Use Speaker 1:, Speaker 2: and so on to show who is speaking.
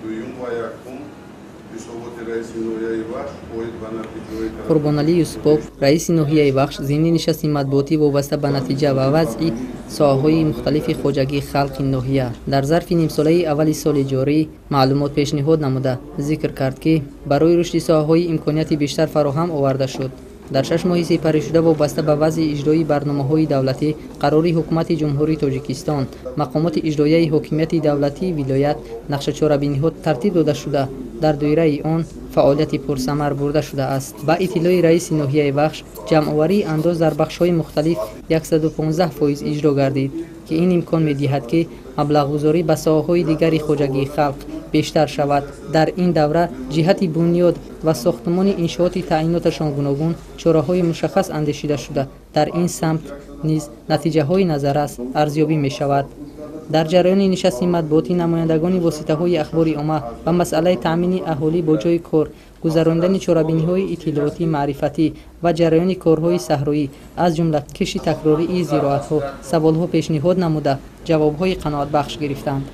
Speaker 1: Дуюм ва якум ҳисоботи раиси ноҳияи Вахш оид ба натиҷаҳои
Speaker 2: Қурбоналӣ Юсупов, раиси ноҳияи Вахш, зимни нишасти матбуотӣ вобаста ба натиҷа ва вазъи соҳаҳои мухталифи хоҷагии халқи ноҳия дар зарфи нимсолаи аввали соли ҷорӣ маълумот пешниҳод намуда, зикр кард, ки барои рушди соҳаҳои имконияти бештар фароҳам оварда шуд. Дар 6 моҳи сипаришуда вобаста ба вазъи иҷроии барномаҳои давлатӣ, қарори Ҳукумати Ҷумҳурии Тоҷикистон, мақомоти иҷроияи ҳокимияти давлатии вилоят нақшачорабиниҳо тартиб дода шуда, дар доираи он фаъолияти пурсамар бурда шудааст. Ба иттилои раиси ноҳияи Вахш, ҷамъоварии андоз дар бахшҳои мухталиф 115% иҷро гардид, ки ин имкон медиҳад, ки маблағгузорӣ ба соҳаҳои дигари хоҷагии халқ бештар шавад. Дар ин давра ҷиҳати бунёд ва сохтмони иншооти таъиноташон гуногун чораҳои мушаххас андешида шуда, дар ин самт низ натиҷаҳои назаррас арзёбӣ мешавад. Дар ҷараёни нишасти матбуотӣ намояндагони воситаҳои ахбори омма ба масъалаи таъмини аҳолӣ бо ҷойи кор, гузаронидани чорабиниҳои иттилоотӣ маърифатӣ ва ҷараёни корҳои саҳроӣ, аз ҷумла кишти такрории зироатҳо, саволҳо пешниҳод намуда, ҷавобҳои қаноатбахш гирифтанд.